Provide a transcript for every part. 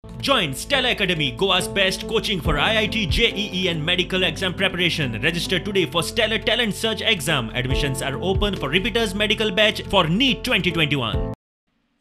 Join Stella Academy, Goa's best coaching for IIT, JEE and medical exam preparation. Register today for Stellar Talent Search exam. Admissions are open for repeaters medical batch for NEET 2021.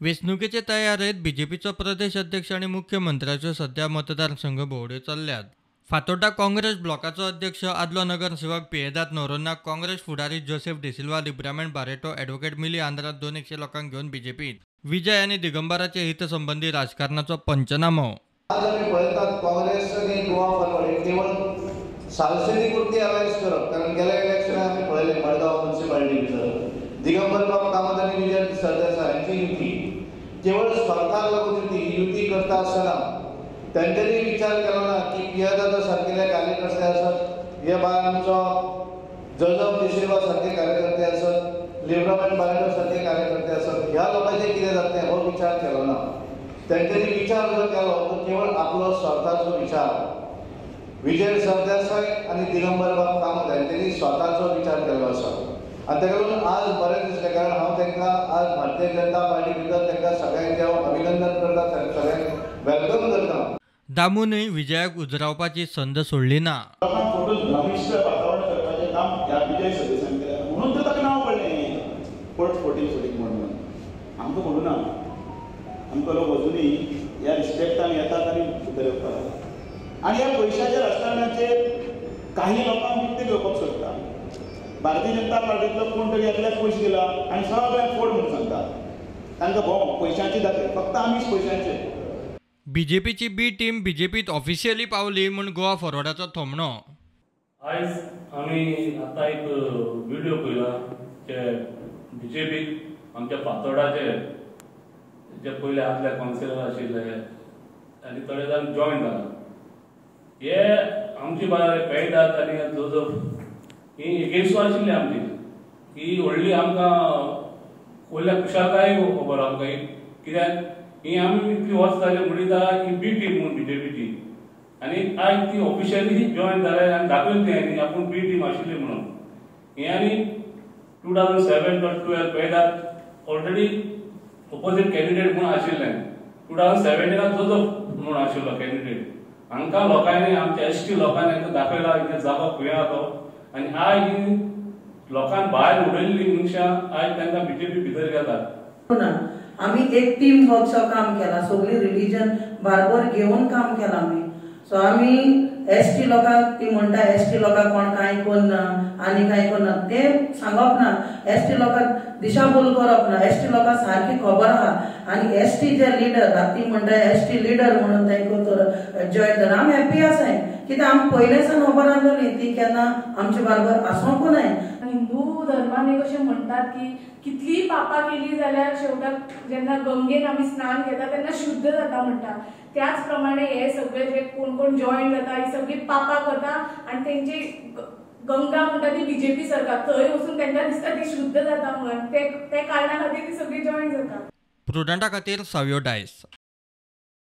वेंचणुकेचे तयारेंत बीजेपीचो प्रदेश अध्यक्ष आनी मुख्यमंत्र्याच्यो सध्या मतदारसंघ भोंवड्यो चल्ल्यात. फातोड्डा काँग्रेस ब्लॉकाचो अध्यक्ष आदलो नगरसेवक पियेदाद नोरोन्हा, काँग्रेस फुडारी जोसेफ डिसिल्वा, लिब्रामेंट बारेटो, ॲडव्होकेट मिली आंद्राद 200 लोकांक घेवन बीजेपीत. विजय आनी दिगंबराचे हितसंबंदी राजकारणाचो पंचनामो. आज आमी पळयतात काँग्रेस आनी गोवा फॉरवर्ड केवळ सालसेनी पुरती अलायन्स करप, कारण गेल्या इलेक्शनाक आमी पळयलें मडगांव म्युनिसिपालिटी भितर दिगंबर बाब कामत आनी विजय सरदेसाय हांची युती केवळ स्वर्थाक लागून युती. ही युती करता आसतना तेंच्यांनी विचार केलो ना की पियेदादा सारकेले कार्यकर्ते आसत, हे बाय आमचो जोजफ डिसिल्वा सारके कार्यकर्ते आसत, लिब्रामेंट बारेटो सारके कार्यकर्ते आसत, ह्या लोकांचें कितें जातलें हो विचार केलो ना. तेंच्यांनी विचार जर केलो तर केवळ आपलो स्वताचो विचार. विजय सरदेसाय आनी दिगंबर बाब कामत हांच्यांनी स्वताचो विचार केल्लो आसा आनी ताका लागून आज बरें दिसलें, कारण हांव तांकां आज भारतीय जनता पार्टी भितर तांकां सगळ्यांचें हांव अभिनंदन करता, सगळ्यांक welcome करता. दामूनय विजयाक उजरावपाची संद सोडली ना. लोकांक फोटो भ्रमिश्ट वातावरण करपाचें काम ह्या विजय सरदेसायान केलें, म्हणून तर ताका नांव पडलें फट फोटींग फोटींग म्हणून. आमकां म्हणूं ना, आमकां लोक अजुनूय ह्या रिस्पेक्टान येतात आनी भितर येवपाक लागला. आनी ह्या पयशाच्या राजकारणाचेर काही लोकांक विकते घेवपाक सोदता. भारतीय जनता पार्टींतलो कोण तरी एकल्याक पयशे दिला आनी सगळ्यांक फोड म्हणून सांगता. तांकां भोव पयशांची दाखय, फक्त आमीच पयशांचे. बीजेपीची बी टीम बीजेपीत ऑफिशियली पावली म्हूण गोवा फॉरवर्डाचो थोमणो. आयज आमी आतां एक व्हिडियो पळयला जे बीजेपीक आमच्या फातोर्डाचे जे पयले आदले कावन्सिलर आशिल्ले आनी थोडे जाण जॉयन जाला. हे आमची बाय पेयदाद आनी जोजफ ही एगेन्स्टू आशिल्ली आमची. ही व्हडली आमकां व्हडल्या खुशालकाय खबर आमकां, कित्याक ही आमी इतली वर्स जाली म्हणटा ही बी टीम म्हणून बीजेपीची, आनी आयज ती ऑफिशियली जॉयन जाले आनी दाखयलें तेणी आपूण बी टीम आशिल्ली म्हणून. हे आनी 2007 or 12 पेयदाद ऑलरेडी ओपोजीट कॅन्डिडेट म्हणून आशिल्ले. 2017 जोजफ म्हणून आशिल्लो कॅन्डिडेट. हांकां लोकांनी आमच्या एस टी लोकांनी हांकां दाखयला इतले जागो खंय आहा तो, आनी आयज ही लोकांक भायर उडयल्ली मनशां आयज तांकां बीजेपी भितर घेतात. ना, आमी एक टीम वर्कसो काम केला, सगळी रिलीजन बारबर घेवन काम केलां आमी. सो आमी एस टी लोकांक ती म्हणटा एस टी लोकांक कोण कांय करना आनी कांय करना, तें सांगप ना. एस टी लोकांक दिशाभूल करप ना. एस टी लोकांक सारकी खबर आहा. आनी एस टी जे लिडर ती म्हणटा एस टी लिडर म्हणून तांकां तर जॉयन जाला, आमी हॅप्पी आसाय, कित्याक आमी पयले सावन खबर आसलेली ती केन्ना आमचे बारबर आसोंकू नाय. हिंदू धर्मान एक अशें म्हणटात की कितलीय पापां केली जाल्यार शेवटाक जेन्ना गंगेन आमी स्नान घेता तेन्ना शुद्ध जाता म्हणटा. त्याच प्रमाणे हे सगळे जे कोण कोण जॉयन जाता ही सगळी पापां करता आनी तेंची गंगा म्हणटा ती बीजेपी सरकार, थंय वचून तांकां दिसता ती शुद्ध जाता म्हणून ते कारणा खातीर ती सगळी जॉयन जाता. प्रुडंटा खातीर सावियो डायस.